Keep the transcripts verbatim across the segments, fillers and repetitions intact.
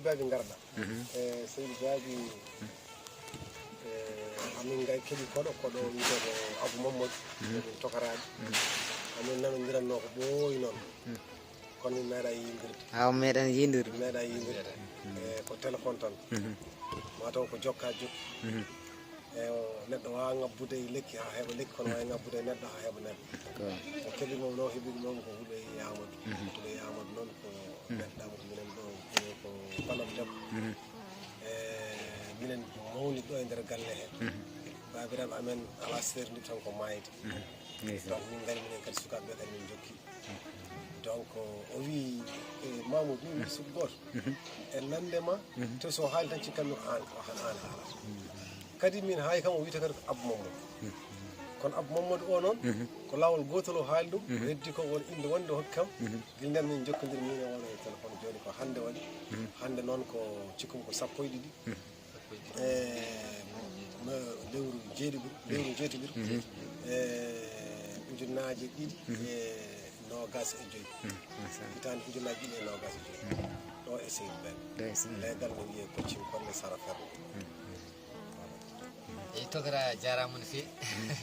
Baabi ngarɗa. Mhm. E seydi Baabi, e amin ngay keɓi koɗo, koɗo wiyetee ko Abou Mamadou, min tokaraaɓe. Mhm. Amin nanondiranno ko ɓooyi noon. Mhm. Kono min meeɗa yiyondirde. Haa on meeɗan yiyondirde? Min meeɗa yiyondirde. Mhm. E ko téléphone tan. Mhm. Mataw ko jokka jokki. Mhm. E o neɗɗo waawa ŋabbude e lekki haa heɓa lekki, kono waawi ŋabbude e neɗɗo haa heɓa neɗɗo. Ko. O keɓi mo, no heɓiri mo ko huɗo e Amadou. Mhm. Huɗo e Amadou noon ko neɗɗo Amadou minen ɗo, ko, ko balom debbo. Mhm. E minen mawni ɗo e nder galle he. Mhm. Baabiraaɓe amen alaa seerndi tan ko maayde. Mhm. Ndeysaan. Donc min ngari minen kadi sukaaɓe ɓe kadi min jokki. Donc o wi, e, Mamoudou, min mbiɗa suka gooto. Mhm. E nande ma, mhm, to so haali tan cikkanmi ko aan, ko aan, aan haalata. Mhm. Kadi min haay kam o wiyta kadi ko Abou Mamadou. Mhm. Kono Abou Mamadou o noon, mhm, ko laawol gootol o haali ɗum, mhm, heddi ko won innde wonde o hokki kam. Mhm. Gila nden min jokkondir min e on e téléphone, jooni ko hannde waɗi. Mhm. Hannde noon ko cikkumi ko sappo e ɗiɗi. Mhm. E mo-, mo-, lewru jeeɗiɗi, lewru jeetati, mhm, e ujunnaaje ɗiɗi, mhm, e noogas e joy. Mhm. Machallah. Hitaande ujunnaaje ɗiɗi e noogas e joy. Mhm. Ɗo e Seydi Ben. Ndeysaan. Leegal no wiyee Koccin Kolle Sara Ferlo. Mhm. Voilà. Eyi, tokara, jaaraama no feewi. Mhm.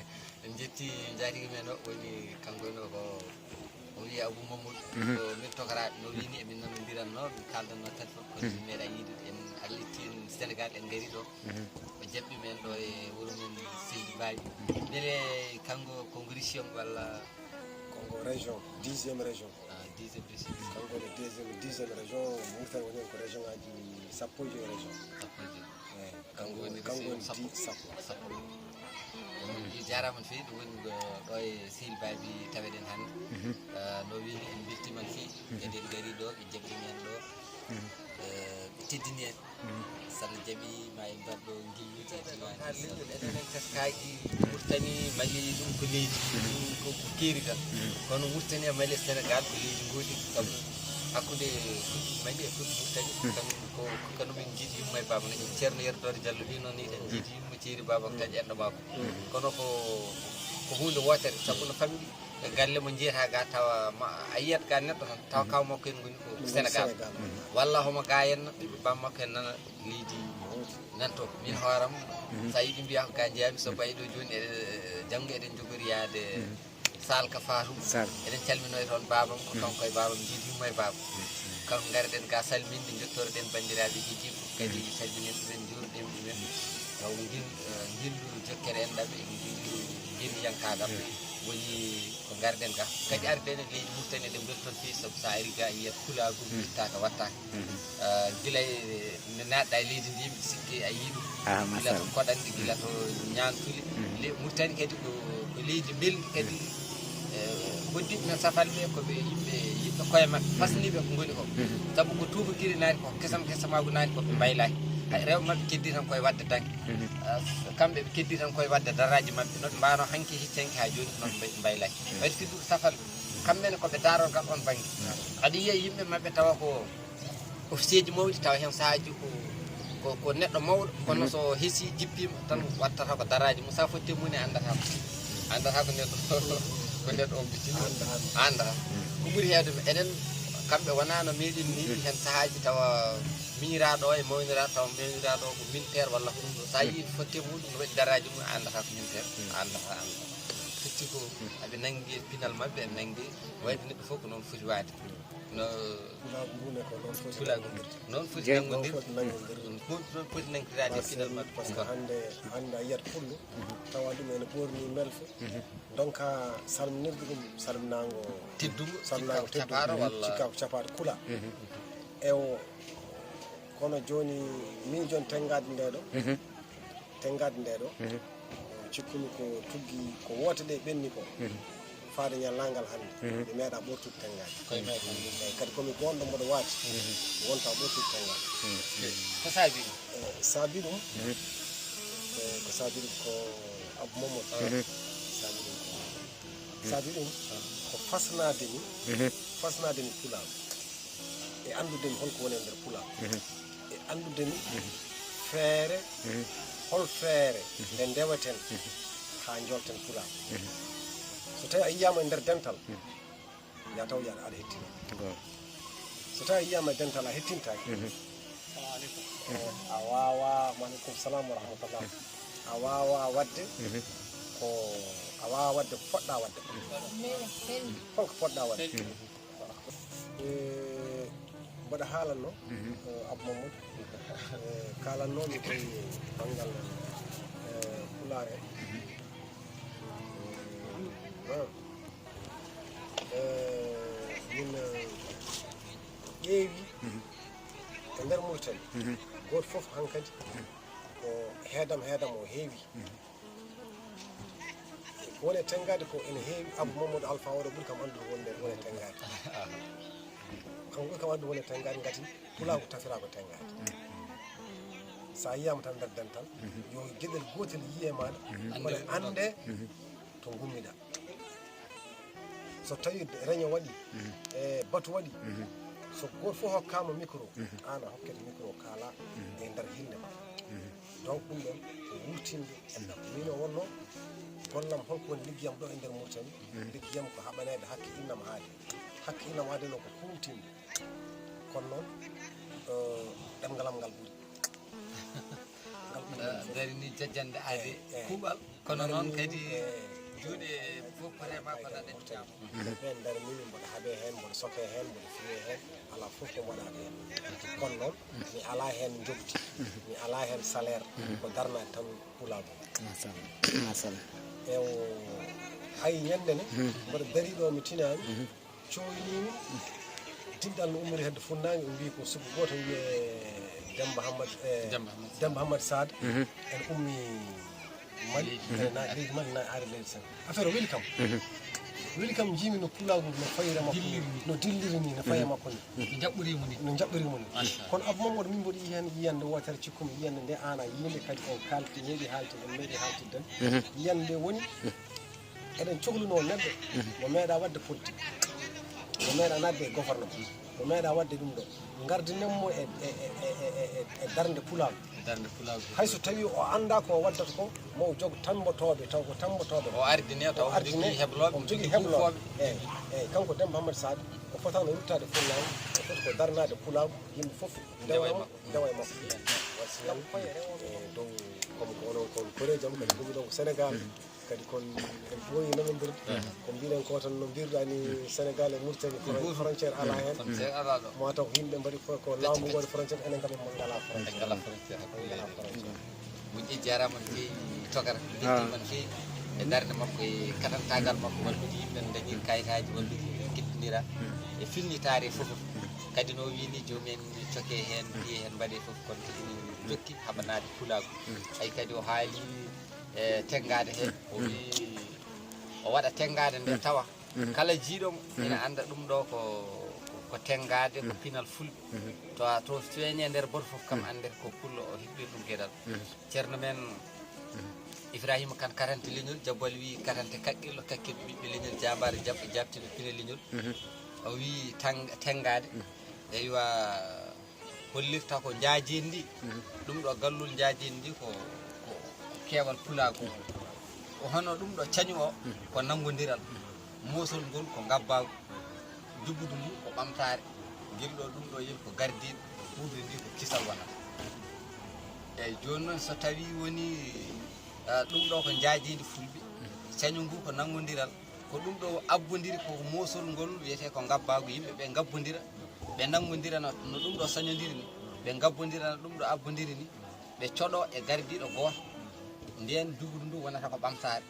En njetti njaatige men o, woni kanko woni ko o wiyi Abou Mamadou. Mhm. Ko min tokaraaɓe, no wini emin nanondiranno, min kaaldanno téléphone, kono, mhm, min meeɗa yiide. En arlitin Sénégal, en ngari ɗo. Mhm. O jaɓɓi men ɗo e wuro men Seydi Baabi. Mhm. Mbele kanko ko ngo région walla? Ko ngo région, dixième région. Ah, dixième région. Kanko woni deuxième, dixième région, Mauritanie woni ko région ngaji sappo e joy région. Sappo e joy. Eyi, kanko woni, kanko woni sappo. Di-, sappo. Sappo. Ɗum jaaraama no feewi, ɗum woni ɗo, ɗo e Seydi Baabi taweɗen hannde. Mhm. Ah, no wini en mbeltiima no feewi, mhm, kadi en ngari ɗo, ɓe jaɓɓi men ɗo. Mhm. Eh, ɓe teddini en. Mhm. Salla jaɓi ma en mbaɗ ɗo ngilluuji e diwaan. Eɗen en teskaaki Mauritanie, Mali, ɗum ko leydi, mhm, ɗum ko, ko keeri tan. Mhm. Kono Mauritanie e Mali e Sénégal ko leydi ngooti, sabu hakkunde fuɗɗi Mali e fuɗɗi Mauritanie, mhm, kanum ko, ko kanum en njiidi yumma e baaba. No Ceerno Yero Doore Jallo wi noon, eɗen njiidi yumma Ceeri Baaba ko taƴi enɗo makko. Mhm. Kono ko, ko huunde wootere, sabu no famɗi e galle mo njiyata ga, tawa ma, a yiyat ga neɗɗo tan, tawa, mhm, kaw makko en ngoni ko, mhm, Sénégal. Sénégal. Mhm. Walla homo ga en, ɓiɓɓe bammakko en nana leydi nan to. Min hooram, mhm, so a yiɗi mbiya ko ga jeeyami, so, mhm, ɓay ɗo jooni, e, janngo eɗen njogori yaade, mhm, Sal ka Fatou. Sal. Eɗen calmino e toon baabam, ko, mhm, kanko e baabam, njiidi yumma e baaba. Mhm. Kanko ngariɗen ga salminde, njottoroɗen banndiraaɓe Ejiipt fof, kadi, mhm, calminen ɗumen, njuurɗen ɗumen. Taw ngil, eh, ngillu jokkere enɗam e ngillu ngeniyankaagal, mhm, woni ko ngarɗen ga. Kadi arde enen leydi Mauritanie, eɗen mbelton feewi, sabu so a ari ga, a yiyat kulaagu, mhm, ittaaka, wattaaka. Mhm. Ah, gila e, nde naatɗa e leydi ndi, mbiɗa sikki a yii ɗum. Ah, gila to, machallah, koɗanɗe, gila to ñaantuli. Mhm. Le-, Mauritanie kadi ko, ko leydi mbelndi kadi, mhm, eh, hodditɓe men safalɓe ko ɓe yimɓe yiɗɓe koye maɓɓe, mhm, fasniiɓe ko ngoni ko. Mhm. Sabu ko tuubakiri naati ko, kesam kesamaagu naati ko, ɓe mbaylaaki. Hay rewɓe maɓɓe keddi tan koye waɗde daŋ. Mhm. Ah, kamɓe ɓe keddi tan koye waɗde daraaji maɓɓe, no ɓe mbaawno hanki hecci hanki haa jooni, noon ɓe mbaylaaki. Mhm. Waɗi firdude safal, kamɓe ne ko ɓe daarorgal oon bannge. Mhm. Aɗa yiya yimɓe maɓɓe tawa ko ofisieeji mawɗi, tawa heen sahaaji ko, ko, ko neɗɗo mawɗo, kono, mhm, so hesi jippiima tan wattata ko daraaji mum, so a fotti mum ne anndata ko, anndata ko neɗɗo, ko neɗɗo on bitini. Annda, annda. Annda. Mhm. Ko ɓuri heewde, enen kamɓe wonaa no meeɗen ni, mhm, heen sahaaji tawa miñiraaɗo o e mawniraaɗo, tawa mawniraaɗo o ko militaire walla ko ɗum ɗo. So a, mhm, yii fotti mum ɗum no waɗi daraaji mum, a anndata ko militaire, mhm, a anndata, a anndata. Firti ko, mhm, aɓe nanngi e pinal maɓɓe, ɓe nanngi, wayde neɗɗo fof ko noon foti waade. No pulaagu ngu ne ko noon foti, pulaagu ngu noon foti, jeeyi, noon nanngondir, foti nanngondir. Ɗum fof noon foti nanngodirde e, parce que, pinal maɓɓe. Parce que hannde, hannde a yiyat pullo, mhm, tawa ɗum ene ɓoorni melfe. Mhm. Ndonka salminirde ɗum, salminaango teddungo, salminaango teddungo, cikkaa ko capaaɗo walla, cikkaa ko capaaɗo kula. Mhm. E o, kono jooni miijon tenngaade nde ɗo, mhm, tenngaade nde ɗo, mhm, cikkumi ko tuggi ko woote ɗe ɓenni ko, mhm, faade ñallaagal hannde, mhm, mi meeɗa ɓortude tenngaade. Koye meeɗen. Eyi, kadi komi goonɗo mboɗo waati, mhm, wonta ɓortude tenngaade. Mhm. Ko saabi ɗum? Eh, saabi ɗum, mhm, eh, ko saabi ɗum ko Abou Mamadou. Mhm. Saabi ɗum ko, mhm, saabi ɗum ko fasnaade mi, mhm, fasnaade mi pulaagu. E anndude mi holko woni e nder pulaagu. Mhm. E anndude mi, mhm, feere, mhm, hol feere, mhm, nde ndeweten, mhm, haa njoolten pulaagu. Mhm. So tawi a yiyaama e nder dental, mhm, ya taw ya aɗa hettina. Goonga. So tawi a yiyaama e dental a hettintaaki, mhm, A waawaa, maaleykum salaam wa rahmatullah. A waawaa waɗde ko, a waawaa waɗde ko poɗɗaa waɗde. Holko poɗɗaa waɗde? E, mboɗo haalanno, e, Abou Mamadou. E, kaalanno mi koye banngal, e, Pulaar en. E, min, e, ƴeewi e nder Mauritanie, gooto fof hankadi ko heedam, heedam o heewi. Ko woni e tenngaade ko ene heewi. Abou Mamadou Alpha oɗo ɓuri kam anndude wonde woni e tenngaade. Kanko ɓuri kam anndude woni e tenngaade, ngati pulaagu tafiraa ko tenngaade. So a yiyaama tan nder dental, yo geɗel gootel yiye maaɗa, kono annde to ngummiɗaa. So tawii reño waɗi, e batu waɗi, so gooto fof hokkaama micro, aan a hokkete micro, kaala e nder yimɓe ma. Donc ɗum ɗon ko wurtinde enɗam. Min o wonno gollam, holko woni liggiyam ɗo e nder Mauritanie? Liggiyam ko haɓaneede hakke innam aade. Hakke innam aade noon ko huwtinde. Kono noon, eh, ɗemngal am ngal ɓuri. Ngal ɓuri ɗum fof. Dari ni jajjande aade, eh, eh, kuuɓal. Kono noon kadi, eh, juuɗe fof vraiment ko naɗen ñaamo. Ɓe ndarmini, mboɗo haɓe heen, mboɗo soke heen, mboɗo fiye heen, alaa fof ko mbaɗaaka heen. Kono noon, mi alaa heen njoɓdi, mi alaa heen salaire, ko darnaade tan pulaagu. Machallah. Machallah. Ewo, hay ñande ne, mboɗo darii ɗo, mi tinaani, cooyniima. Dinɗal no ummori hedde funnaange, ɓe mbii ko suka gooto wiyee Demba Hammad, eh, Demba Hammad Saad. Demba Hammad Saad. En ummi Mali, en na leydi Mali, na ari leydi Senegal. Affaire o weli kam. Weli kam, njiimi no pulaagu no fayre makko ni, no dilliri ni, no faye makko ni. No jaɓɓoriimo ni. No jaɓɓoriimo ni. Machallah. Kono Abou Mamadou, min mboɗo yiyi heen yiyannde wootere, cikkumi yiyannde nde, aan a yii nde kadi, en kaalti, meeɗi haaltinde, en meeɗi haaltinde. Yiyannde woni, eɗen cohlunoo neɗɗo mo meeɗaa waɗde politique, mo meeɗaa naatde e gouvernement, mo meeɗaa waɗde ɗum ɗo. Ngardinen mo e, e, e darnde pulaagu. E darnde pulaagu. Hay so tawii o anndaa ko o waɗdata ko, mo o jog tammbotooɓe, taw ko tammbotooɓe. O ardine, taw o jogii heblooɓe, omo jogii heblooɓe. Eey, eey, kanko Demba Hammad Saad, o fotaano ruttaade funnaange, o foti ko darnaade pulaagu, yimɓe fof ndewa e makko, ndewa e makko. Wasiyam, e dow, comme ko onon kon koreeji am, kadi ngummi ɗon ko Senegal. Kadi kon en ɓooyi nanondirde. Ko mbiɗen ko tan no mbiruɗaa ni, Senegal e Mauritanie, fron-, frontière alaa heen. Frontière alaa ɗo. Mo taw ko yimɓe mbaɗi fo-, ko laamu waɗi frontière, enen kam en ngalaa frontière. En ngalaa frontière hakkunde leyɗe. Moƴƴi, jaaraama no feewi, Tokara. Mbeltiima no feewi e darnde makko, e katantaagal makko, wallude yimɓe no ndañiri kayitaaji, wallude yimɓe no keɓtindira, e filnitaare e fof. Kadi no o wiyi ni, joomum en coke heen, mbiye heen, mbaɗe fof, kono kadi ene jokki haɓanaade pulaagu. Hay kadi o haali e tenngaade heen. O wiyi o waɗa tenngaade nde tawa kala jiyɗo mo ina annda ɗum ɗo ko, ko tenngaade, ko pinal fulɓe. To a, to feeñi e nder baatu fof kam, anndete ko pullo o heɓɓiri ɗum geɗal. Ceerno men Ibrahima Kan, karante leñol, Jabbal wiyi karante kaqqillo, kaqqillo ɓiɓɓe leñol, jaambaare jaɓɓo, jaabtiiɗo pine leñol. O wiyi tang-, tenngaade. Eywa, hollirta ko njaajeendi ndi. Ɗum ɗo gallol njaajeendi ndi ko, ko, ko keewal pulaagu. Ko hono ɗum ɗo cañu o, ko nanngondiral. Moosol ngol ko ngabbaagu. Njuɓɓudu ndu ko ɓamtaare. Ngel ɗo, ɗum ɗo yel ko gardiiɗo, ɓuuɓri ndi ko kisal wonata. Eeyi, jooni noon so tawii woni, ah, ɗum ɗo ko njaajeendi fulɓe, cañu ngu ko nanngondiral, ko ɗum ɗo abbondiri ko moosol ngol wiyetee ko ngabbaagu, yimɓe ɓe ngabbondira, ɓe nanngondira no, no ɗum ɗo sañondiri ni, ɓe ngabbondira no ɗum ɗo abbondiri ni, ɓe coɗo e gardiiɗo gooto, ndeen njuɓɓudu ndu wonata ko ɓamtaare.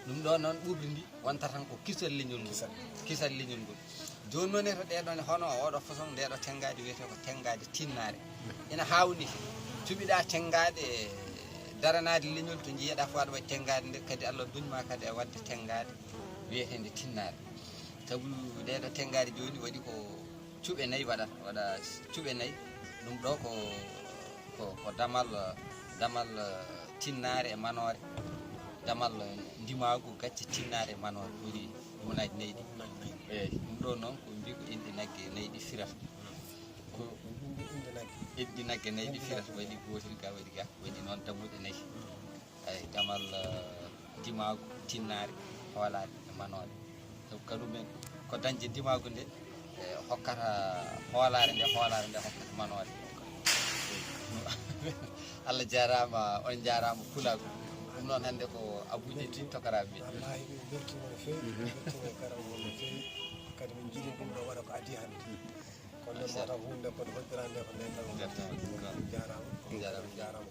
Ɗum ɗo noon ɓuuɓri ndi wonta tan ko kisal leñol ngol. Kisal. Kisal leñol ngol. Jooni noon e to ɗee ɗoon, hono oɗo façon nde ɗo tenngaade wiyetee ko tenngaade tinnaare. Ina haawni cuɓiɗaa tenngaade daranaade leñol to njiyeɗaa fo aɗa waɗi tenngaade nde, kadi Allah duñ ma kadi e waɗde tenngaade wiyeteende tinnaare. Sabu nde ɗo tenngaade jooni waɗi ko cuɓe nayi waɗata, waɗa cuɓe nayi. Ɗum ɗo ko, ko, ko damal, damal, eh, tinnaare e manoore. Damal, eh, ndimaagu gacce tinnaare e manoore. Ɗum woni ɗumanaaji nayi ɗi. Eeyi, ɗum ɗo noon ko mbi ko enɗi nagge nayi ɗi firata. Ko enɗi nagge nayi ɗi firata, waɗi gootel ga, waɗi ga, waɗi noon dammuɗe nayi. Eeyi, damal, eh, ndimaagu, tinnaare, hoolaare e manoore. Sabu kañum en ko dañde ndimaagu nde, eh, hokkata hoolaare nde, hoolaare nde hokkata manoore. Allah jaaraama, on njaaraama Pulaagu. Ɗum noon hannde ko Abuuji Tine tokaraaɓe ɓe. Wallaahi min mbeltiima no feewi, min mbeltiima e garal mon no feewi. Kadi min njiɗi ɗum ɗo waɗa ko adii hannde. Kono noon moo tax huunde nde kadi hoɗɗiraande ko nde ngal. Jaaraama. Jaaraama. Jaaraama.